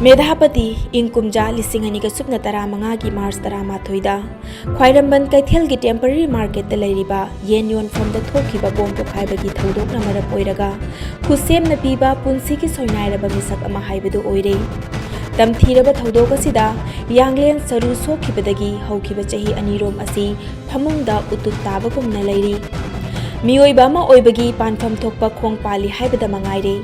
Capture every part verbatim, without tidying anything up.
ꯃꯦꯙꯥꯄꯇꯤ, ꯏꯪ ꯀꯨꯝꯖꯥ ꯂꯤꯁꯤꯡ ꯑꯅꯤꯒ ꯁꯨꯞꯅ ꯇꯔꯥꯃꯉꯥꯒꯤ ꯃꯥꯔꯆ ꯇꯔꯥꯃꯥꯊꯣꯏꯗ ꯈ꯭ꯋꯥꯏꯔꯝꯕꯟ ꯀꯩꯊꯦꯜꯒꯤ ꯇꯦꯝꯄꯔꯔꯤ ꯃꯥꯔꯀꯦꯠꯇ ꯂꯩꯔꯤꯕ ꯌꯦꯟ ꯌꯣꯟꯐꯝꯗ ꯊꯣꯛꯈꯤꯕ ꯕꯣꯝ ꯄꯣꯈꯥꯏꯕꯒꯤ ꯊꯧꯗꯣꯛꯅ ꯃꯔꯝ ꯑꯣꯏꯔꯒ ꯈꯨꯠꯁꯦꯝꯅ ꯄꯤꯕ ꯄꯨꯟꯁꯤꯒꯤ ꯁꯣꯏꯅꯥꯏꯔꯕ ꯃꯤꯁꯛ ꯑꯃ ꯍꯥꯏꯕꯗꯨ ꯑꯣꯏꯔꯦ꯫ ꯇꯝꯊꯤꯔꯕ ꯊꯧꯗꯣꯛ ꯑꯁꯤꯗ ꯌꯥꯡꯂꯦꯟ ꯁꯔꯨ ꯁꯣꯛꯈꯤꯕꯗꯒꯤ ꯍꯧꯈꯤꯕ ꯆꯍꯤ ꯑꯅꯤꯔꯣꯝ ꯑꯁꯤ ꯐꯃꯨꯡꯗ ꯎꯇꯨꯠ ꯇꯥꯕꯒꯨꯝꯅ ꯂꯩꯔꯤ꯫ ꯃꯤꯑꯣꯏꯕ ꯑꯃ ꯑꯣꯏꯕꯒꯤ ꯄꯥꯟꯐꯝ ꯊꯣꯛꯄ ꯈꯣꯡ ꯄꯥꯜꯂꯤ ꯍꯥꯏꯕꯗ ꯃꯉꯥꯏꯔꯦ꯫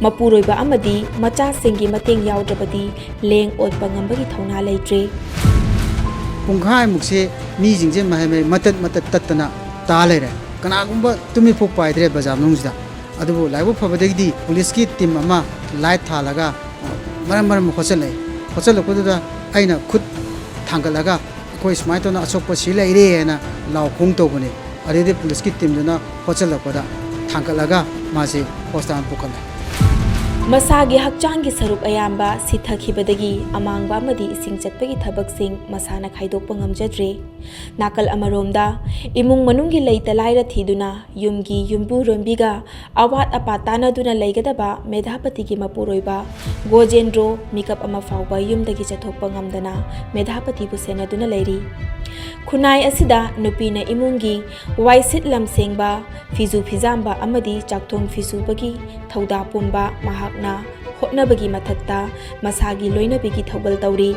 ꯃꯄꯨꯔꯣꯏꯕ ꯑꯃꯗꯤ ꯃꯆꯥꯁꯤꯡꯒꯤ ꯃꯇꯦꯡ ꯌꯥꯎꯗ꯭ꯔꯕꯗꯤ ꯂꯦꯡ ꯑꯣꯠꯄ ꯉꯝꯕꯒꯤ ꯊꯧꯅꯥ ꯂꯩꯇ꯭ꯔꯦ꯫ ꯄꯨꯡꯈꯥꯏꯃꯨꯛꯁꯦ ꯃꯤꯁꯤꯡꯁꯦ ꯃꯍꯩ ꯃꯍꯩ ꯃꯇꯠ ꯃꯇꯠ ꯇꯠꯇꯅ ꯇꯥ ꯂꯩꯔꯦ꯫ ꯀꯅꯥꯒꯨꯝꯕ ꯇꯨꯝꯃꯤꯐꯥꯎ ꯄꯥꯏꯗ꯭ꯔꯦ ꯕꯖꯥꯔ ꯃꯅꯨꯡꯁꯤꯗ꯫ ꯑꯗꯨꯕꯨ ꯂꯥꯏꯕꯛ ꯐꯕꯗꯒꯤꯗꯤ ꯄꯨꯂꯤꯁꯀꯤ ꯇꯤꯝ ꯑꯃ ꯂꯥꯏꯠ ꯊꯥꯜꯂꯒ ꯃꯔꯝ ꯃꯔꯝ ꯍꯣꯠꯆꯜꯂꯛꯏ꯫ ꯍꯣꯠꯆꯜꯂꯛꯄꯗꯨꯗ ꯑꯩꯅ ꯈꯨꯠ ꯊꯥꯡꯒꯠꯂꯒ ꯑꯩꯈꯣꯏ ꯁꯨꯃꯥꯏꯅ ꯇꯧꯅ ꯑꯁꯣꯛꯄ ꯁꯤ ꯂꯩꯔꯦ ꯍꯥꯏꯅ ꯂꯥꯎ ꯈꯣꯡ ꯇꯧꯕꯅꯤ꯫ ꯑꯗꯩꯗꯤ ꯄꯨꯂꯤꯁꯀꯤ ꯇꯤꯝꯗꯨꯅ ꯍꯣꯠꯆꯜꯂꯛꯄꯗ ꯊꯥꯡꯒꯠꯂꯒ ꯃꯥꯁꯤ ꯍꯣꯁꯄꯤꯇꯥꯜ ꯄꯨꯈꯠꯂꯦ꯫ ꯃꯁꯥꯒꯤ ꯍꯛꯆꯥꯡꯒꯤ ꯁꯔꯨꯛ ꯑꯌꯥꯝꯕ ꯁꯤꯊꯈꯤꯕꯗꯒꯤ ꯑꯃꯥꯡꯕ ꯑꯃꯗꯤ ꯏꯁꯤꯡ ꯆꯠꯄꯒꯤ ꯊꯕꯛꯁꯤꯡ ꯃꯁꯥꯅ ꯈꯥꯏꯗꯣꯛꯄ ꯉꯝꯖꯗ꯭ꯔꯦ꯫ ꯅꯥꯀꯜ ꯑꯃꯔꯣꯝꯗ ꯏꯃꯨꯡ ꯃꯅꯨꯡꯒꯤ ꯂꯩꯇ ꯂꯥꯏꯔ ꯊꯤꯗꯨꯅ ꯌꯨꯝꯒꯤ ꯌꯨꯝꯕꯨꯔꯣꯟꯕꯤꯒ ꯑꯋꯥꯠ ꯑꯄꯥ ꯇꯥꯟꯅꯗꯨꯅ ꯂꯩꯒꯗꯕ ꯃꯦꯙꯥꯄꯇꯤꯒꯤ ꯃꯄꯨꯔꯣꯏꯕ ꯒꯣꯖꯦꯟꯗ꯭ꯔꯣ ꯃꯤꯀꯞ ꯑꯃ ꯐꯥꯎꯕ ꯌꯨꯝꯗꯒꯤ ꯆꯠꯊꯣꯛꯄ ꯉꯝꯗꯅ ꯃꯦꯙꯥꯄꯇꯤꯕꯨ ꯁꯦꯟꯅꯗꯨꯅ ꯂꯩꯔꯤ꯫ ꯈꯨꯟꯅꯥꯏ ꯑꯁꯤꯗ ꯅꯨꯄꯤꯅ ꯏꯃꯨꯡꯒꯤ ꯋꯥꯏꯁꯤꯠ ꯂꯝꯁꯦꯡꯕ, ꯐꯤꯖꯨ ꯐꯤꯖꯥꯝꯕ ꯑꯃꯗꯤ ꯆꯥꯛꯊꯣꯡ ꯐꯤꯁꯨꯕꯒꯤ ꯊꯧꯗꯥ ꯄꯨꯝꯕ ꯃꯍꯥꯛꯅ ꯍꯣꯠꯅꯕꯒꯤ ꯃꯊꯛꯇ ꯃꯁꯥꯒꯤ ꯂꯣꯏꯅꯕꯤꯒꯤ ꯊꯧꯒꯜ ꯇꯧꯔꯤ꯫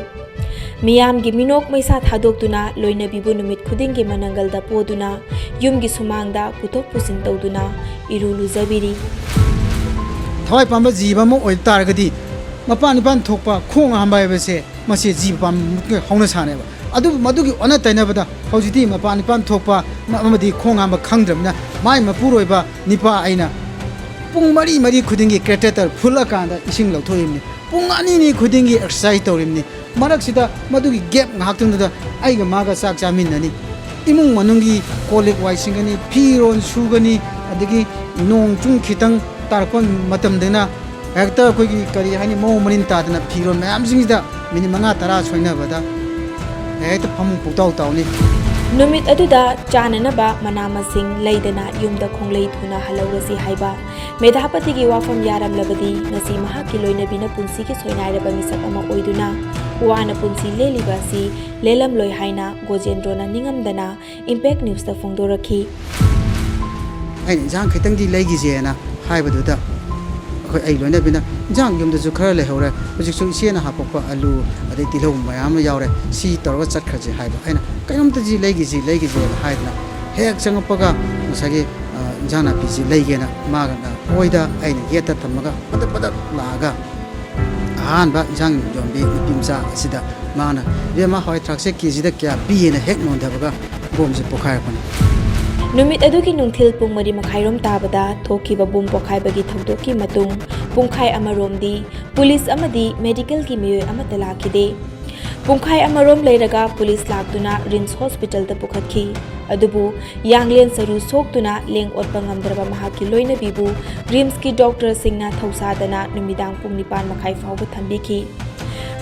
ꯃꯤꯌꯥꯝꯒꯤ ꯃꯤꯅꯣꯛ ꯃꯩꯁꯥ ꯊꯥꯗꯣꯛꯇꯨꯅ ꯂꯣꯏꯅꯕꯤꯕꯨ ꯅꯨꯃꯤꯠ ꯈꯨꯗꯤꯡꯒꯤ ꯃꯅꯪꯒꯜꯗ ꯄꯣꯗꯨꯅ ꯌꯨꯝꯒꯤ ꯁꯨꯃꯥꯡꯗ ꯄꯨꯊꯣꯛ ꯄꯨꯁꯤꯟ ꯇꯧꯗꯨꯅ ꯏꯔꯨ ꯂꯨꯖꯕꯤꯔꯤ꯫ ꯊꯋꯥꯏ ꯄꯥꯟꯕ ꯖꯤꯕ ꯑꯃ ꯑꯣꯏꯕ ꯇꯥꯔꯒꯗꯤ ꯃꯄꯥꯟ ꯏꯄꯥꯟ ꯊꯣꯛꯄ ꯈꯣꯡ ꯍꯥꯝꯕ ꯍꯥꯏꯕꯁꯦ ꯃꯁꯤ ꯖꯤꯕ ꯄꯥꯟꯕꯒꯤ ꯍꯧꯅꯁꯥꯅꯦꯕ꯫ ꯑꯗꯨꯕꯨ ꯃꯗꯨꯒꯤ ꯑꯣꯟꯅ ꯇꯩꯅꯕꯗ ꯍꯧꯖꯤꯛꯇꯤ ꯃꯄꯥꯟ ꯏꯄꯥꯟ ꯊꯣꯛꯄ ꯑꯃꯗꯤ ꯈꯣꯡ ꯍꯥꯝꯕ ꯈꯪꯗ꯭ꯔꯕꯅꯤꯅ ꯃꯥꯏ ꯃꯄꯨꯔꯣꯏꯕ ꯅꯤꯄꯥ ꯑꯩꯅ ꯄꯨꯡ ꯃꯔꯤ ꯃꯔꯤ ꯈꯨꯗꯤꯡꯒꯤ ꯀꯦꯇꯦꯇꯔ ꯐꯨꯜꯂꯀꯥꯟꯗ ꯏꯁꯤꯡ ꯂꯧꯊꯣꯛꯏꯕꯅꯤ꯫ ꯄꯨꯡ ꯑꯅꯤ ꯑꯅꯤ ꯈꯨꯗꯤꯡꯒꯤ ꯑꯦꯛꯁꯔꯁꯥꯏꯁ ꯇꯧꯔꯤꯕꯅꯤ꯫ ꯃꯔꯛꯁꯤꯗ ꯃꯗꯨꯒꯤ ꯒꯦꯞ ꯉꯥꯏꯍꯥꯛꯇꯪꯗꯨꯗ ꯑꯩꯒ ꯃꯥꯒ ꯆꯥꯛ ꯆꯥꯃꯤꯟꯅꯅꯤ꯫ ꯏꯃꯨꯡ ꯃꯅꯨꯡꯒꯤ ꯀꯣꯜ ꯂꯤꯛ ꯋꯥꯏ ꯁꯤꯡꯒꯅꯤ, ꯐꯤꯔꯣꯜ ꯁꯨꯒꯅꯤ, ꯑꯗꯒꯤ ꯅꯣꯡ ꯆꯨꯝ ꯈꯤꯇꯪ ꯇꯥꯔꯛꯄ ꯃꯇꯝꯗꯅ ꯍꯦꯛꯇ ꯑꯩꯈꯣꯏꯒꯤ ꯀꯔꯤ ꯍꯥꯏꯅꯤ, ꯃꯑꯣꯡ ꯃꯔꯤꯟ ꯇꯥꯗꯅ ꯐꯤꯔꯣꯜ ꯃꯌꯥꯝꯁꯤꯡꯁꯤꯗ ꯃꯤꯅꯤꯠ ꯃꯉꯥ ꯇꯔꯥ ꯁꯣꯏꯅꯕꯗ ꯍꯦꯛꯇ ꯐꯃꯨꯡ ꯄꯨꯡꯇꯥꯎ ꯇꯥꯎꯅꯤ꯫ ꯅꯨꯃꯤꯠ ꯑꯗꯨꯗ ꯆꯥꯅꯅꯕ ꯃꯅꯥ ꯃꯁꯤꯡ ꯂꯩꯗꯅ ꯌꯨꯝꯗ ꯈꯣꯡꯂꯩ ꯊꯨꯅ ꯍꯜꯍꯧꯔꯁꯤ ꯍꯥꯏꯕ ꯃꯦꯙꯥꯄꯇꯤꯒꯤ ꯋꯥꯐꯝ ꯌꯥꯔꯝꯂꯕꯗꯤ ꯉꯁꯤ ꯃꯍꯥꯛꯀꯤ ꯂꯣꯏꯅꯕꯤꯅ ꯄꯨꯟꯁꯤꯒꯤ ꯁꯣꯏꯅꯥꯏꯔꯕ ꯃꯤꯁꯛ ꯑꯃ ꯑꯣꯏꯗꯨꯅ ꯋꯥꯅ ꯄꯨꯟꯁꯤ ꯂꯦꯜꯂꯤꯕ ꯑꯁꯤ ꯂꯦꯜꯂꯝꯂꯣꯏ ꯍꯥꯏꯅ ꯒꯣꯖꯦꯟꯗ꯭ꯔꯣꯅ ꯅꯤꯡꯉꯝꯗꯅ Impact Newsꯇ ꯐꯣꯡꯗꯣꯔꯛꯈꯤ꯫ ꯑꯩꯅ ꯏꯟꯁꯥꯡ ꯈꯤꯇꯪꯗꯤ ꯂꯩꯈꯤꯁꯦꯅ ꯍꯥꯏꯕꯗꯨꯗ ꯑꯩꯈꯣꯏ, ꯑꯩ ꯂꯣꯏꯅꯕꯤꯅ, "ꯏꯟꯁꯥꯡ ꯌꯨꯝꯗꯁꯨ ꯈꯔ ꯂꯩꯍꯧꯔꯦ, ꯍꯧꯖꯤꯛꯁꯨ ꯏꯆꯦꯅ ꯍꯥꯞꯄꯛꯄ ꯑꯂꯨ ꯑꯗꯩ ꯇꯤꯜꯍꯧ ꯃꯌꯥꯝ ꯑꯃ ꯌꯥꯎꯔꯦ, ꯁꯤ ꯇꯧꯔꯒ ꯆꯠꯈ꯭ꯔꯁꯦ" ꯍꯥꯏꯕ꯫ ꯑꯩꯅ, "ꯀꯩꯅꯣꯝꯇꯗꯤ ꯂꯩꯈꯤꯁꯤ, ꯂꯩꯈꯤꯁꯦꯅ" ꯍꯥꯏꯗꯅ ꯍꯦꯛ ꯆꯪꯉꯛꯄꯒ ꯉꯁꯥꯏꯒꯤ, ꯑ, ꯏꯟꯁꯥꯡ ꯅꯥꯄꯤꯁꯤ ꯂꯩꯒꯦꯅ ꯃꯥꯒ ꯑꯣꯏꯗ ꯑꯩꯅ ꯌꯦꯠꯇ ꯊꯝꯃꯒ ꯄꯗꯛ ꯄꯗꯛ ꯂꯥꯛꯑꯒ ꯑꯍꯥꯟꯕ ꯏꯟꯁꯥꯡ ꯌꯣꯟꯕꯤ ꯅꯨꯄꯤ ꯃꯆꯥ ꯑꯁꯤꯗ ꯃꯥꯅ, "ꯏꯕꯦꯝꯃ, ꯍꯋꯥꯏ ꯊ꯭ꯔꯥꯛꯁꯦ ꯀꯦꯖꯤꯗ ꯀꯌꯥ ꯄꯤꯌꯦꯅ?" ꯍꯦꯛ ꯅꯣꯟꯊꯕꯒ ꯕꯣꯝꯁꯦ ꯄꯣꯈꯥꯏꯔꯛꯄꯅꯤ꯫ ꯅꯨꯃꯤꯠ ꯑꯗꯨꯒꯤ ꯅꯨꯡꯊꯤꯜ ꯄꯨꯡ ꯃꯔꯤ ꯃꯈꯥꯏꯔꯣꯝ ꯇꯥꯕꯗ ꯊꯣꯛꯈꯤꯕ ꯕꯣꯝ ꯄꯣꯈꯥꯏꯕꯒꯤ ꯊꯧꯗꯣꯛꯀꯤ ꯃꯇꯨꯡ ꯄꯨꯡꯈꯥꯏ ꯑꯃꯔꯣꯝꯗꯤ ꯄꯨꯂꯤꯁ ꯑꯃꯗꯤ ꯃꯦꯗꯤꯀꯦꯜꯒꯤ ꯃꯤꯑꯣꯏ ꯑꯃꯠꯇ ꯂꯥꯛꯈꯤꯗꯦ꯫ ꯄꯨꯡꯈꯥꯏ ꯑꯃꯔꯣꯝ ꯂꯩꯔꯒ ꯄꯨꯂꯤꯁ ꯂꯥꯛꯇꯨꯅ ꯔꯤꯝꯁ ꯍꯣꯁꯄꯤꯇꯥꯜꯗ ꯄꯨꯈꯠꯈꯤ꯫ ꯑꯗꯨꯕꯨ ꯌꯥꯡꯂꯦꯟ ꯁꯔꯨ ꯁꯣꯛꯇꯨꯅ ꯂꯦꯡ ꯑꯣꯠꯄ ꯉꯝꯗ꯭ꯔꯕ ꯃꯍꯥꯛꯀꯤ ꯂꯣꯏꯅꯕꯤꯕꯨ ꯔꯤꯝꯁꯀꯤ ꯗꯣꯛꯇꯔꯁꯤꯡꯅ ꯊꯧꯁꯥꯗꯅ ꯅꯨꯃꯤꯗꯥꯡ ꯄꯨꯡ ꯅꯤꯄꯥꯟ ꯃꯈꯥꯏ ꯐꯥꯎꯕ ꯊꯝꯕꯤꯈꯤ꯫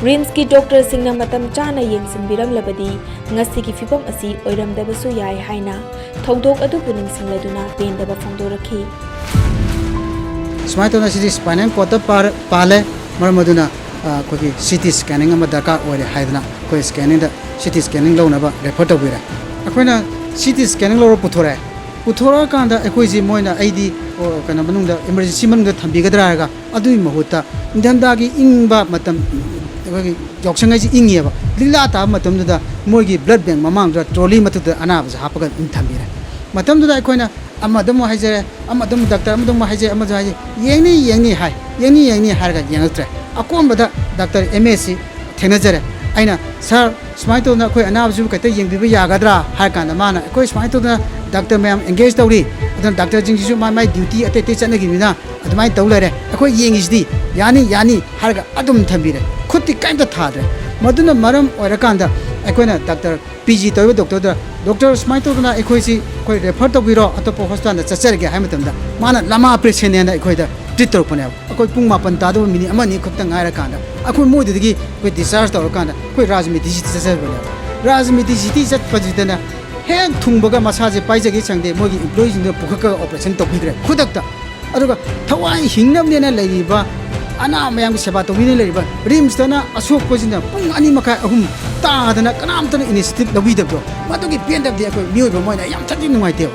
ꯔꯤꯝꯁꯀꯤ ꯗꯣꯛꯇꯔꯁꯤꯡꯅ ꯃꯇꯝ ꯆꯥꯅ ꯌꯦꯡꯁꯤꯟꯕꯤꯔꯝꯂꯕꯗꯤ ꯉꯁꯤꯒꯤ ꯐꯤꯚꯝ ꯑꯁꯤ ꯑꯣꯏꯔꯝꯗꯕꯁꯨ ꯌꯥꯏ ꯍꯥꯏꯅ ꯊꯧꯗꯣꯛ ꯑꯗꯨꯕꯨ ꯅꯤꯡꯁꯤꯡꯂꯗꯨꯅ ꯄꯦꯟꯗꯕ ꯐꯣꯡꯗꯣꯔꯛꯈꯤ꯫ ꯁꯨꯃꯥꯏꯅ ꯇꯧꯗꯅ ꯁꯤꯗꯤ spinal cordꯇ ꯄꯥꯔ-, ꯄꯥꯜꯂꯦ, ꯃꯔꯝ ꯑꯗꯨꯅ, ꯑ, ꯑꯩꯈꯣꯏꯒꯤ C T scanning ꯑꯃ ꯗꯔꯀꯥꯔ ꯑꯣꯏꯔꯦ ꯍꯥꯏꯗꯅ ꯑꯩꯈꯣꯏ scanningꯗ, C T scanning ꯂꯧꯅꯕ refer ꯇꯧꯕꯤꯔꯦ꯫ ꯑꯩꯈꯣꯏꯅ C T scanning ꯂꯧꯔ ꯄꯨꯊꯣꯔꯛꯑꯦ꯫ ꯄꯨꯊꯣꯔꯛꯑꯀꯥꯟꯗ ꯑꯩꯈꯣꯏꯁꯤ ꯃꯣꯏꯅ, ꯑꯩꯗꯤ, ꯑꯣ, ꯀꯩꯅꯣ ꯃꯅꯨꯡꯗ, emergency ꯃꯅꯨꯡꯗ ꯊꯝꯕꯤꯒꯗ꯭ꯔꯥ ꯍꯥꯏꯔꯒ, ꯑꯗꯨꯒꯤ ꯃꯍꯨꯠꯇ ꯏꯪꯊꯝꯊꯥꯒꯤ ꯏꯪꯕ ꯃꯇꯝ, ꯑꯩꯈꯣꯏꯒꯤ ꯌꯥꯎꯁꯪ ꯍꯥꯏꯁꯤ ꯏꯪꯉꯦꯕ, ꯂꯤꯛꯂꯥ ꯇꯥꯕ ꯃꯇꯝꯗꯨꯗ ꯃꯣꯏꯒꯤ blood bank ꯃꯃꯥꯡꯗꯨꯗ trolley ꯃꯊꯛꯇ ꯑꯅꯥꯕꯁꯦ ꯍꯥꯞꯄꯒ ꯑꯗꯨꯝ ꯊꯝꯕꯤꯔꯦ꯫ ꯃꯇꯝꯗꯨꯗ ꯑꯩꯈꯣꯏꯅ ꯑꯃꯗ ꯑꯃꯨꯛ ꯍꯥꯏꯖꯔꯦ, ꯑꯃꯗ ꯑꯃꯨꯛ ꯗꯥꯛꯇꯔ ꯑꯃꯗ ꯑꯃꯨꯛ ꯍꯥꯏꯖꯔꯦ, ꯑꯃꯗ ꯍꯥꯏꯖꯔꯦ, "ꯌꯦꯡꯅꯤ, ꯌꯦꯡꯅꯤ" ꯍꯥꯏ, "ꯌꯦꯡꯅꯤ, ꯌꯦꯡꯅꯤ" ꯍꯥꯏꯔꯒ ꯌꯦꯡꯉꯛꯇ꯭ꯔꯦ꯫ ꯑꯀꯣꯟꯕꯗ ꯗꯥꯛꯇꯔ ꯑꯦꯝ ꯑꯦꯁꯤ ꯊꯦꯡꯅꯖꯔꯦ꯫ ꯑꯩꯅ, "ꯁꯥꯔ, ꯁꯨꯃꯥꯏꯅ ꯇꯧꯗꯅ ꯑꯩꯈꯣꯏ ꯑꯅꯥꯕꯁꯤꯕꯨ ꯈꯤꯇ ꯌꯦꯡꯕꯤꯕ ꯌꯥꯒꯗ꯭ꯔꯥ?" ꯍꯥꯏꯔ ꯀꯥꯟꯗ ꯃꯥꯅ, "ꯑꯩꯈꯣꯏ ꯁꯨꯃꯥꯏꯅ ꯇꯧꯗꯅ ꯗꯥꯛꯇꯔ ꯃꯌꯥꯝ engage ꯇꯧꯔꯤ, ꯑꯗꯨꯅ ꯗꯥꯛꯇꯔꯁꯤꯡꯁꯤꯁꯨ ꯃꯥꯏ ꯃꯥꯏ duty ꯑꯇꯩ ꯑꯇꯩ ꯆꯠꯅꯈꯤꯕꯅꯤꯅ ꯑꯗꯨꯃꯥꯏꯅ ꯇꯧ ꯂꯩꯔꯦ, ꯑꯩꯈꯣꯏ ꯌꯦꯡꯉꯤꯁꯤꯗꯤ, ꯌꯥꯅꯤ, ꯌꯥꯅꯤ" ꯍꯥꯏꯔꯒ ꯑꯗꯨꯝ ꯊꯝꯕꯤꯔꯦ꯫ ꯈꯨꯠꯇꯤ ꯀꯔꯤꯝꯇ ꯊꯥꯗ꯭ꯔꯦ꯫ ꯃꯗꯨꯅ ꯃꯔꯝ ꯑꯣꯏꯔꯀꯥꯟꯗ ꯑꯩꯈꯣꯏꯅ ꯗꯥꯛꯇꯔ ꯄꯤ ꯖꯤ ꯇꯧꯔꯤꯕ ꯗꯣꯛꯇꯔꯗ, "ꯗꯣꯛꯇꯔ, ꯁꯨꯃꯥꯏꯅ ꯇꯧꯗꯅ ꯑꯩꯈꯣꯏꯁꯤ, ꯑꯩꯈꯣꯏ refer ꯇꯧꯕꯤꯔꯣ, ꯑꯇꯣꯞꯄ hospitalꯗ ꯆꯠꯆꯔꯒꯦ" ꯍꯥꯏ ꯃꯇꯝꯗ ꯃꯥꯅ ꯂꯃꯥ operationꯅꯦꯅ ꯑꯩꯈꯣꯏꯗ treat ꯇꯧꯔꯛꯄꯅꯦꯕ꯫ ꯑꯩꯈꯣꯏ ꯄꯨꯡ ꯃꯥꯄꯟ ꯇꯥꯗꯧꯕ minute ꯑꯃ ꯑꯅꯤ ꯈꯛꯇ ꯉꯥꯏꯔꯀꯥꯟꯗ ꯑꯩꯈꯣꯏ ꯃꯣꯏꯗꯨꯗꯒꯤ ꯑꯩꯈꯣꯏ discharge ꯇꯧꯔꯀꯥꯟꯗ ꯑꯩꯈꯣꯏ ꯔꯥꯖ ꯃꯤꯗꯤ ꯁꯤꯇꯤ ꯆꯠꯆꯕꯅꯦꯕ꯫ ꯔꯥꯖ ꯃꯤꯗꯤ ꯁꯤꯇꯤ ꯆꯠꯄꯁꯤꯗꯅ ꯍꯦꯛ ꯊꯨꯡꯕꯒ ꯃꯁꯥꯁꯦ ꯄꯥꯏꯖꯒꯦ ꯁꯪꯗꯦ, ꯃꯣꯏꯒꯤ ꯏꯝꯄ꯭ꯂꯣꯌꯤꯁꯤꯡꯗꯨꯅ ꯄꯨꯈꯠꯂꯒ ꯑꯣꯄꯔꯦꯁꯟ ꯇꯧꯕꯤꯈ꯭ꯔꯦ ꯈꯨꯗꯛꯇ꯫ ꯑꯗꯨꯒ ꯊꯋꯥꯏ ꯍꯤꯡꯅꯕꯅꯦꯅ ꯂꯩꯔꯤꯕ, ꯑꯅꯥ ꯃꯌꯥꯝꯒꯤ ꯁꯦꯕꯥ ꯇꯧꯕꯤꯅ ꯂꯩꯔꯤꯕ ꯔꯤꯝꯁꯇꯅ ꯑꯁꯣꯛꯄꯁꯤꯅ ꯄꯨꯡ ꯑꯅꯤ ꯃꯈꯥꯏ, ꯑꯍꯨꯝ ꯇꯥꯗꯅ ꯀꯅꯥꯝꯇꯅ ꯏꯅꯤꯁꯤꯌꯦꯇꯤꯚ ꯂꯧꯕꯤꯗꯕꯗꯣ, ꯃꯗꯨꯒꯤ ꯄꯦꯟꯗꯕꯗꯤ ꯑꯩꯈꯣꯏ ꯃꯤꯑꯣꯏꯕ ꯑꯃ ꯑꯣꯏꯅ ꯌꯥꯝ ꯊꯤꯅ ꯅꯨꯡꯉꯥꯏꯇꯦꯕ꯫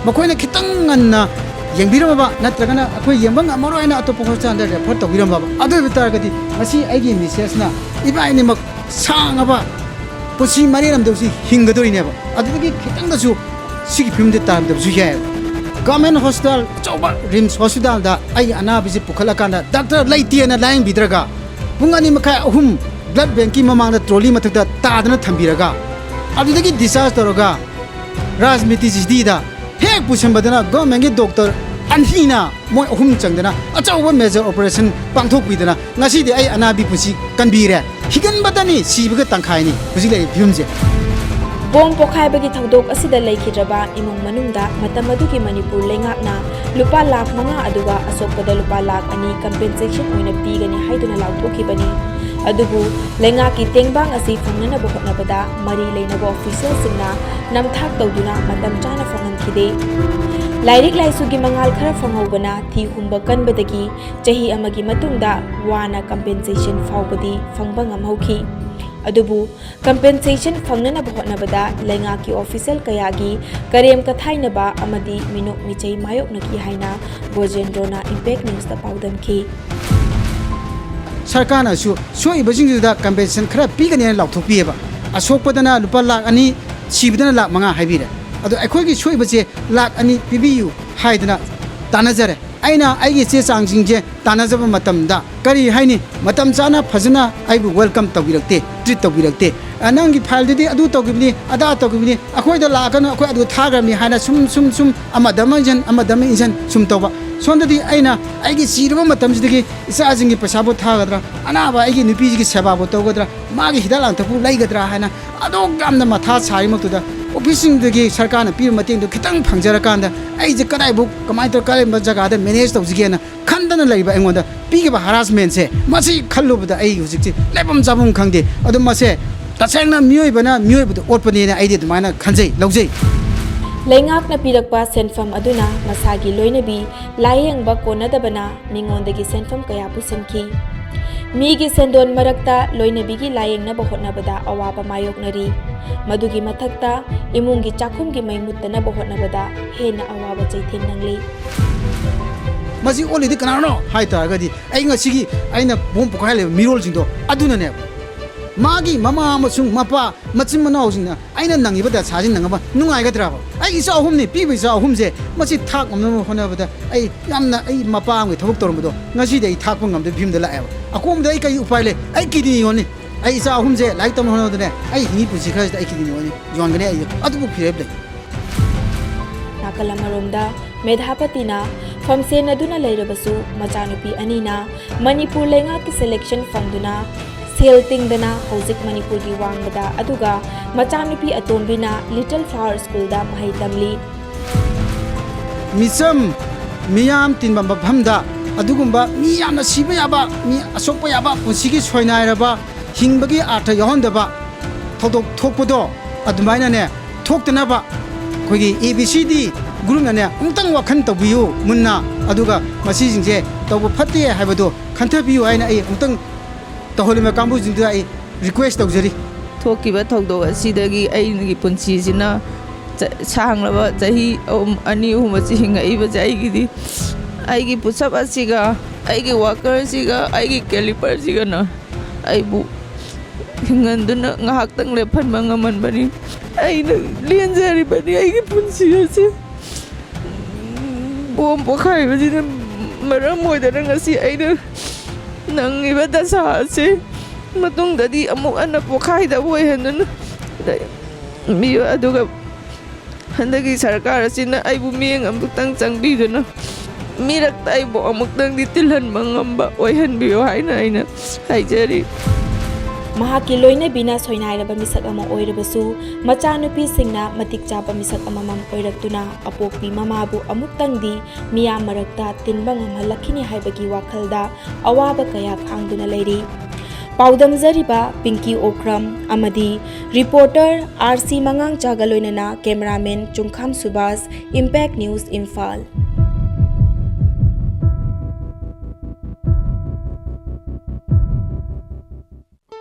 ꯃꯈꯣꯏꯅ ꯈꯤꯇꯪ ꯉꯟꯅ ꯌꯦꯡꯕꯤꯔꯝꯃꯕ, ꯅꯠꯇ꯭ꯔꯒꯅ ꯑꯩꯈꯣꯏ ꯌꯦꯡꯕ ꯉꯝꯃꯔꯣꯏꯅ ꯑꯇꯣꯞꯄ ꯍꯣꯁꯄꯤꯇꯥꯜꯗ ꯔꯦꯐꯔ ꯇꯧꯕꯤꯔꯝꯃꯕ, ꯑꯗꯨ ꯑꯣꯏꯕ ꯇꯥꯔꯒꯗꯤ ꯉꯁꯤ ꯑꯩꯒꯤ ꯃꯤꯁꯦꯁꯅ ꯏꯕꯥ ꯑꯅꯤꯃꯛ ꯁꯥꯡꯉꯕ ꯄꯨꯟꯁꯤ ꯃꯔꯦꯜ ꯑꯃꯗ ꯍꯧꯖꯤꯛ ꯍꯤꯡꯒꯗꯣꯔꯤꯅꯦꯕ꯫ ꯑꯗꯨꯗꯒꯤ ꯈꯤꯇꯪꯗꯁꯨ ꯁꯤꯒꯤ ꯐꯤꯕꯝꯗ ꯇꯥꯔꯝꯗꯕꯁꯨ ꯌꯥꯏ꯫ ꯒꯚꯔꯟꯃꯦꯟ ꯍꯣꯁꯄꯤꯇꯥꯜ ꯑꯆꯧꯕ ꯔꯤꯝꯁ ꯍꯣꯁꯄꯤꯇꯥꯜꯗ ꯑꯩꯒꯤ ꯑꯅꯥꯕꯁꯤ ꯄꯨꯈꯠꯂꯀꯥꯟꯗ ꯗꯥꯛꯇꯔ ꯂꯩꯇꯦꯅ ꯂꯥꯌꯦꯡꯕꯤꯗ꯭ꯔꯒ, ꯄꯨꯡ ꯑꯅꯤ ꯃꯈꯥꯏ, ꯑꯍꯨꯝ ꯕ꯭ꯂꯗ ꯕꯦꯡꯀꯤ ꯃꯃꯥꯡꯗ ꯇ꯭ꯔꯣꯂꯤ ꯃꯊꯛꯇ ꯇꯥꯗꯅ ꯊꯝꯕꯤꯔꯒ, ꯑꯗꯨꯗꯒꯤ ꯗꯤꯁꯆꯥꯔꯖ ꯇꯧꯔꯒ ꯔꯥꯖꯃꯤꯇꯤ ꯁꯤꯇꯤꯗ ꯍꯦꯛ ꯄꯨꯁꯤꯟꯕꯗꯅ ꯒꯚꯔꯟꯃꯦꯟꯒꯤ ꯗꯣꯛꯇꯔ ꯑꯅꯤꯅ, ꯃꯣꯏ ꯑꯍꯨꯝ ꯆꯪꯗꯅ ꯑꯆꯧꯕ ꯃꯦꯖꯔ ꯑꯣꯄꯔꯦꯁꯟ ꯄꯥꯡꯊꯣꯛꯄꯤꯗꯅ ꯉꯁꯤꯗꯤ ꯑꯩ ꯑꯅꯥꯕꯤ ꯄꯨꯟꯁꯤ ꯀꯟꯕꯤꯔꯦ꯫ ꯍꯤꯒꯟꯕꯇꯅꯤ, ꯁꯤꯕꯒ ꯇꯪꯈꯥꯏꯅꯤ ꯍꯧꯖꯤꯛ ꯂꯩꯔꯤꯕ ꯐꯤꯕꯝꯁꯦ꯫ ꯕꯣꯝ ꯄꯣꯈꯥꯏꯕꯒꯤ ꯊꯧꯗꯣꯛ ꯑꯁꯤꯗ ꯂꯩꯈꯤꯗ꯭ꯔꯕ ꯏꯃꯨꯡ ꯃꯅꯨꯡꯗ ꯃꯇꯝ ꯑꯗꯨꯒꯤ ꯃꯅꯤꯄꯨꯔ ꯂꯩꯉꯥꯛꯅ ꯂꯨꯄꯥ ꯂꯥꯈ ꯃꯉꯥ ꯑꯗꯨꯒ ꯑꯁꯣꯛꯄꯗ ꯂꯨꯄꯥ ꯂꯥꯈ ꯑꯅꯤ ꯀꯝꯄꯦꯟꯁꯦꯁꯟ ꯑꯣꯏꯅ ꯄꯤꯒꯅꯤ ꯍꯥꯏꯗꯨꯅ ꯂꯥꯎꯊꯣꯛꯈꯤꯕꯅꯤ꯫ ꯑꯗꯨꯕꯨ ꯂꯩꯉꯥꯛꯀꯤ ꯇꯦꯡꯕꯥꯡ ꯑꯁꯤ ꯐꯪꯅꯅꯕ ꯍꯣꯠꯅꯕꯗ ꯃꯔꯤ ꯂꯩꯅꯕ ꯑꯣꯐꯤꯁꯤꯌꯦꯜꯁꯤꯡꯅ ꯅꯝꯊꯥꯛ ꯇꯧꯗꯨꯅ ꯃꯇꯝ ꯆꯥꯅ ꯐꯪꯍꯟꯈꯤꯗꯦ꯫ ꯂꯥꯏꯔꯤꯛ ꯂꯥꯏꯁꯨꯒꯤ ꯃꯉꯥꯜ ꯈꯔ ꯐꯪꯍꯧꯕꯅ ꯊꯤ ꯍꯨꯝꯕ ꯀꯟꯕꯗꯒꯤ ꯆꯍꯤ ꯑꯃꯒꯤ ꯃꯇꯨꯡꯗ ꯋꯥꯅ ꯀꯝꯄꯦꯟꯁꯦꯁꯟ ꯐꯥꯎꯕꯗꯤ ꯐꯪꯕ ꯉꯝꯍꯧꯈꯤ꯫ ꯑꯗꯨꯕꯨ ꯀꯝꯄꯦꯟꯁꯦꯁꯟ ꯐꯪꯅꯅꯕ ꯍꯣꯠꯅꯕꯗ ꯂꯩꯉꯥꯛꯀꯤ ꯑꯣꯐꯤꯁꯤꯌꯦꯜ ꯀꯌꯥꯒꯤ ꯀꯔꯦꯝ ꯀꯊꯥꯏꯅꯕ ꯑꯃꯗꯤ ꯃꯤꯅꯣꯛ ꯃꯤꯆꯩ ꯃꯥꯌꯣꯛꯅꯈꯤ ꯍꯥꯏꯅ ꯒꯣꯖꯦꯟꯗ꯭ꯔꯣꯅ ꯏꯝꯄꯦꯛ ꯅ꯭ꯌꯨꯁꯇ ꯄꯥꯎꯗꯝꯈꯤ꯫ ꯁꯔꯀꯥꯔꯅꯁꯨ ꯁꯣꯛꯏꯕꯁꯤꯡꯗꯨꯗ ꯀꯝꯄꯦꯟꯁꯦꯁꯟ ꯈꯔ ꯄꯤꯒꯅꯦꯅ ꯂꯥꯎꯊꯣꯛꯄꯤꯑꯕ꯫ ꯑꯁꯣꯛꯄꯗꯅ ꯂꯨꯄꯥ ꯂꯥꯈ ꯑꯅꯤ, ꯁꯤꯕꯗꯅ ꯂꯥꯈ ꯃꯉꯥ ꯍꯥꯏꯕꯤꯔꯦ꯫ ꯑꯗꯣ ꯑꯩꯈꯣꯏꯒꯤ ꯁꯣꯛꯏꯕꯁꯦ ꯂꯥꯈ ꯑꯅꯤ ꯄꯤꯕꯤꯌꯨ ꯍꯥꯏꯗꯅ ꯇꯥꯟꯅꯖꯔꯦ꯫ ꯑꯩꯅ ꯑꯩꯒꯤ ꯆꯦ ꯆꯥꯡꯁꯤꯡꯁꯦ ꯇꯥꯟꯅꯖꯕ ꯃꯇꯝꯗ, ꯀꯔꯤ ꯍꯥꯏꯅꯤ, ꯃꯇꯝ ꯆꯥꯅ ꯐꯖꯅ ꯑꯩꯕꯨ ꯋꯦꯜꯀꯝ ꯇꯧꯕꯤꯔꯛꯇꯦ, ꯇ꯭ꯔꯤꯠ ꯇꯧꯕꯤꯔꯛꯇꯦ꯫ "ꯑ, ꯅꯪꯒꯤ ꯐꯥꯏꯜꯗꯨꯗꯤ ꯑꯗꯨ ꯇꯧꯈꯤꯕꯅꯤ, ꯑꯗꯥ ꯇꯧꯈꯤꯕꯅꯤ, ꯑꯩꯈꯣꯏꯗ ꯂꯥꯛꯀꯅꯨ, ꯑꯩꯈꯣꯏ ꯑꯗꯨ ꯊꯥꯈ꯭ꯔꯕꯅꯤ" ꯍꯥꯏꯅ ꯁꯨꯝ ꯁꯨꯝ ꯁꯨꯝ ꯑꯃꯗ ꯑꯃ ꯏꯟꯁꯤꯟ, ꯑꯃꯗ ꯑꯃ ꯏꯟꯁꯤꯟ ꯁꯨꯝ ꯇꯧꯕ꯫ ꯁꯣꯝꯗꯗꯤ ꯑꯩꯅ ꯑꯩꯒꯤ ꯁꯤꯔꯕ ꯃꯇꯝꯁꯤꯗꯒꯤ ꯏꯆꯥꯁꯤꯡꯒꯤ ꯄꯩꯁꯥꯕꯨ ꯊꯥꯒꯗ꯭ꯔꯥ, ꯑꯅꯥꯕ ꯑꯩꯒꯤ ꯅꯨꯄꯤꯁꯤꯒꯤ ꯁꯦꯕꯥꯕꯨ ꯇꯧꯒꯗ꯭ꯔꯥ, ꯃꯥꯒꯤ ꯍꯤꯗꯥꯛ ꯂꯥꯡꯊꯛꯄꯨ ꯂꯩꯒꯗ꯭ꯔꯥ ꯍꯥꯏꯅ ꯑꯗꯨꯛ ꯌꯥꯝꯅ ꯃꯊꯥ ꯁꯥꯔꯤꯃꯛꯇꯨꯗ, ꯑꯣꯐꯤꯁꯁꯤꯡꯗꯒꯤ ꯁꯔꯀꯥꯔꯅ ꯄꯤꯕ ꯃꯇꯦꯡꯗꯨ ꯈꯤꯇꯪ ꯐꯪꯖꯔꯀꯥꯟꯗ ꯑꯩꯁꯦ ꯀꯗꯥꯏꯕꯨ, ꯀꯃꯥꯏꯅ ꯇꯧꯔ, ꯀꯔꯝꯕ ꯖꯒꯥꯗ ꯃꯦꯅꯦꯖ ꯇꯧꯁꯤꯒꯦꯅ ꯈꯟꯗꯅ ꯂꯩꯕ ꯑꯩꯉꯣꯟꯗ ꯄꯤꯈꯤꯕ ꯍꯔꯥꯁꯃꯦꯟꯁꯦ, ꯃꯁꯤ ꯈꯜꯂꯨꯕꯗ ꯑꯩ ꯍꯧꯖꯤꯛꯁꯦ ꯂꯩꯐꯝ ꯆꯥꯐꯝ ꯈꯪꯗꯦ꯫ ꯑꯗꯣ ꯃꯁꯦ ꯇꯁꯦꯡꯅ ꯃꯤꯑꯣꯏꯕꯅ ꯃꯤꯑꯣꯏꯕꯗ ꯑꯣꯠꯄꯅꯦꯅ ꯑꯩꯗꯤ ꯑꯗꯨꯃꯥꯏꯅ ꯈꯟꯖꯩ, ꯂꯧꯖꯩ꯫ ꯂꯩꯉꯥꯛꯅ ꯄꯤꯔꯛꯄ ꯁꯦꯟꯐꯝ ꯑꯗꯨꯅ ꯃꯁꯥꯒꯤ ꯂꯣꯏꯅꯕꯤ ꯂꯥꯌꯦꯡꯕ ꯀꯣꯟꯅꯗꯕꯅ ꯃꯤꯉꯣꯟꯗꯒꯤ ꯁꯦꯟꯐꯝ ꯀꯌꯥ ꯄꯨꯁꯤꯟꯈꯤ꯫ ꯃꯤꯒꯤ ꯁꯦꯟꯗꯣꯟ ꯃꯔꯛꯇ ꯂꯣꯏꯅꯕꯤꯒꯤ ꯂꯥꯌꯦꯡꯅꯕ ꯍꯣꯠꯅꯕꯗ ꯑꯋꯥꯕ ꯃꯥꯌꯣꯛꯅꯔꯤ꯫ ꯃꯗꯨꯒꯤ ꯃꯊꯛꯇ ꯏꯃꯨꯡꯒꯤ ꯆꯥꯛꯈꯨꯝꯒꯤ ꯃꯩ ꯃꯨꯠꯇꯅꯕ ꯍꯣꯠꯅꯕꯗ ꯍꯦꯟꯅ ꯑꯋꯥꯕ ꯆꯩꯊꯦꯡ ꯅꯪꯂꯤ꯫ ꯃꯁꯤ ꯑꯣꯜꯂꯤꯗꯤ ꯀꯅꯥꯅꯣ ꯍꯥꯏ ꯇꯥꯔꯒꯗꯤ, ꯑꯩ ꯉꯁꯤꯒꯤ ꯑꯩꯅ ꯕꯣꯝ ꯄꯣꯈꯥꯏꯍꯜꯂꯤꯕ ꯃꯤꯔꯣꯜꯁꯤꯡꯗꯣ ꯑꯗꯨꯅꯅꯦꯕ꯫ ꯃꯥꯒꯤ ꯃꯃꯥ ꯑꯃꯁꯨꯡ ꯃꯄꯥ, ꯃꯆꯤꯟ ꯃꯅꯥꯎꯁꯤꯡꯅ ꯑꯩꯅ ꯅꯪꯉꯤꯕ ꯗꯁꯥꯁꯤ ꯅꯪꯉꯕ ꯅꯨꯡꯉꯥꯏꯒꯗ꯭ꯔꯕ? ꯑꯩ ꯏꯆꯥ ꯑꯍꯨꯝꯅꯤ, ꯄꯤꯕ ꯏꯆꯥ ꯑꯍꯨꯝꯁꯦ, ꯃꯁꯤ ꯊꯥꯛ ꯉꯝꯅꯕ ꯍꯣꯠꯅꯕꯗ ꯑꯩ ꯌꯥꯝꯅ, ꯑꯩ ꯃꯄꯥ ꯑꯃꯒꯤ ꯊꯕꯛ ꯇꯧꯔꯝꯕꯗꯣ ꯉꯁꯤꯗꯤ ꯑꯩ ꯊꯥꯛꯄ ꯉꯝꯗꯕ ꯐꯤꯕꯝꯗ ꯂꯥꯛꯑꯦꯕ꯫ ꯑꯀꯣꯟꯕꯗ ꯑꯩ ꯀꯔꯤ ꯎꯄꯥꯏ ꯂꯩ? ꯑꯩ ꯀꯤꯗꯅꯤ ꯌꯣꯟꯅꯤ꯫ ꯑꯩ ꯏꯆꯥ ꯑꯍꯨꯝꯁꯦ ꯂꯥꯏꯔꯤꯛ ꯇꯝꯅꯕ ꯍꯣꯠꯅꯕꯗꯅꯦ, ꯑꯩ ꯍꯤꯡꯉꯤ ꯄꯨꯟꯁꯤ ꯈꯔꯁꯤꯗ ꯑꯩ ꯀꯤꯗꯅꯤ ꯌꯣꯟꯅꯤ, ꯌꯣꯟꯒꯅꯤ꯫ ꯑꯩ ꯑꯗꯨꯕꯨ ꯐꯤꯔꯦꯞ ꯂꯩ꯫ ꯅꯥꯀꯜ ꯑꯃꯔꯣꯝꯗ ꯃꯦꯙꯥꯄꯇꯤꯅ ꯐꯝꯁꯦꯟꯅꯗꯨꯅ ꯂꯩꯔꯕꯁꯨ, ꯃꯆꯥꯅꯨꯄꯤ ꯑꯅꯤꯅ ꯃꯅꯤꯄꯨꯔ ꯂꯩꯉꯥꯛꯀꯤ selection ꯐꯪꯗꯨꯅ ꯁꯦꯜ ꯇꯤꯡꯗꯅ ꯍꯧꯖꯤꯛ ꯃꯅꯤꯄꯨꯔꯒꯤ ꯋꯥꯡꯃꯗ, ꯑꯗꯨꯒ ꯃꯆꯥꯅꯨꯄꯤ ꯑꯇꯣꯝꯕꯤꯅ Little Flower Schoolꯗ ꯃꯍꯩ ꯇꯝꯂꯤ꯫ ꯃꯤꯆꯝ ꯃꯤꯌꯥꯝ ꯇꯤꯟꯕ ꯃꯐꯝꯗ ꯑꯗꯨꯒꯨꯝꯕ ꯃꯤ ꯌꯥꯝꯅ ꯁꯤꯕ ꯌꯥꯕ, ꯃꯤ ꯑꯁꯣꯛꯄ ꯌꯥꯕ, ꯄꯨꯟꯁꯤꯒꯤ ꯁꯣꯏꯅꯥꯏꯔꯕ, ꯍꯤꯡꯕꯒꯤ ꯑꯥꯔꯊ ꯌꯥꯎꯍꯟꯗꯕ ꯊꯧꯗꯣꯛ ꯊꯣꯛꯄꯗꯣ ꯑꯗꯨꯃꯥꯏꯅꯅꯦ ꯊꯣꯛꯇꯅꯕ ꯑꯩꯈꯣꯏꯒꯤ A B C D groupꯅꯅꯦ ꯑꯃꯨꯛꯇꯪ ꯋꯥꯈꯜ ꯇꯧꯕꯤꯌꯨ ꯃꯨꯟꯅ, ꯑꯗꯨꯒ ꯃꯁꯤꯁꯤꯡꯁꯦ ꯇꯧꯕ ꯐꯠꯇꯦ ꯍꯥꯏꯕꯗꯣ ꯈꯟꯊꯕꯤꯌꯨ ꯍꯥꯏꯅ ꯑꯩ ꯑꯃꯨꯛꯇꯪ ꯇꯧꯍꯜꯂꯤꯕ ꯀꯥꯡꯕꯨꯁꯤꯡꯗꯨꯗ ꯑꯩ request ꯇꯧꯖꯔꯤ꯫ ꯊꯣꯛꯈꯤꯕ ꯊꯧꯗꯣꯛ ꯑꯁꯤꯗꯒꯤ ꯑꯩꯒꯤ ꯄꯨꯟꯁꯤꯁꯤꯅ ꯆ-, ꯁꯥꯡꯂꯕ ꯆꯍꯤ ꯑꯍꯨꯝ, ꯑꯅꯤ ꯑꯍꯨꯝ ꯑꯁꯤ ꯍꯤꯡꯉꯛꯏꯕꯁꯦ ꯑꯩꯒꯤꯗꯤ, ꯑꯩꯒꯤ ꯄꯨꯁꯞ ꯑꯁꯤꯒ, ꯑꯩꯒꯤ ꯋꯥꯀꯔꯁꯤꯒ, ꯑꯩꯒꯤ ꯀꯦꯂꯤꯄꯔꯁꯤꯒꯅ ꯑꯩꯕꯨ ꯍꯤꯡꯍꯟꯗꯨꯅ ꯉꯥꯏꯍꯥꯛꯇꯪ ꯂꯦꯞꯍꯟꯕ ꯉꯝꯍꯟꯕꯅꯤ꯫ ꯑꯩꯅ ꯂꯦꯟꯖꯔꯤꯕꯅꯤ ꯑꯩꯒꯤ ꯄꯨꯟꯁꯤ ꯑꯁꯤ꯫ ꯕꯣꯝ ꯄꯣꯈꯥꯏꯕꯁꯤꯅ ꯃꯔꯝ ꯑꯣꯏꯗꯅ ꯉꯁꯤ ꯑꯩꯅ ꯅꯪꯉꯤꯕ ꯗꯁꯥ ꯑꯁꯤ ꯃꯇꯨꯡꯗꯗꯤ ꯑꯃꯨꯛ ꯍꯟꯅ ꯄꯣꯈꯥꯏꯗꯕ ꯑꯣꯏꯍꯟꯗꯨꯅ ꯂꯩ-, ꯕꯤꯌꯨ꯫ ꯑꯗꯨꯒ ꯍꯟꯗꯛꯀꯤ ꯁꯔꯀꯥꯔ ꯑꯁꯤꯅ ꯑꯩꯕꯨ ꯃꯤꯠꯌꯦꯡ ꯑꯃꯨꯛꯇꯪ ꯆꯪꯕꯤꯗꯨꯅ ꯃꯤꯔꯛꯇ ꯑꯩꯕꯨ ꯑꯃꯨꯛꯇꯪꯗꯤ ꯇꯤꯜꯍꯟꯕ ꯉꯝꯕ ꯑꯣꯏꯍꯟꯕꯤꯌꯨ ꯍꯥꯏꯅ ꯑꯩꯅ ꯍꯥꯏꯖꯔꯤ꯫ ꯃꯍꯥꯛꯀꯤ ꯂꯣꯏꯅꯕꯤꯅ ꯁꯣꯏꯅꯥꯏꯔꯕ ꯃꯤꯁꯛ ꯑꯃ ꯑꯣꯏꯔꯕꯁꯨ, ꯃꯆꯥꯅꯨꯄꯤꯁꯤꯡꯅ ꯃꯇꯤꯛ ꯆꯥꯕ ꯃꯤꯁꯛ ꯑꯃꯃꯝ ꯑꯣꯏꯔꯛꯇꯨꯅ ꯑꯄꯣꯛꯄꯤ ꯃꯃꯥꯕꯨ ꯑꯃꯨꯛꯇꯪꯗꯤ ꯃꯤꯌꯥꯝ ꯃꯔꯛꯇ ꯇꯤꯟꯕ ꯉꯝꯍꯜꯂꯛꯈꯤꯅꯤ ꯍꯥꯏꯕꯒꯤ ꯋꯥꯈꯜꯗ ꯑꯋꯥꯕ ꯀꯌꯥ ꯈꯥꯡꯗꯨꯅ ꯂꯩꯔꯤ꯫ ꯄꯥꯎꯗꯝꯖꯔꯤꯕ ꯄꯤꯡꯀꯤ ꯑꯣꯀ꯭ꯔꯝ ꯑꯃꯗꯤ reporter R C ꯃꯉꯥꯡꯆꯥꯒ ꯂꯣꯏꯅꯅ cameraman ꯆꯨꯡꯈꯥꯝ Subhas, Impact News, Imphal.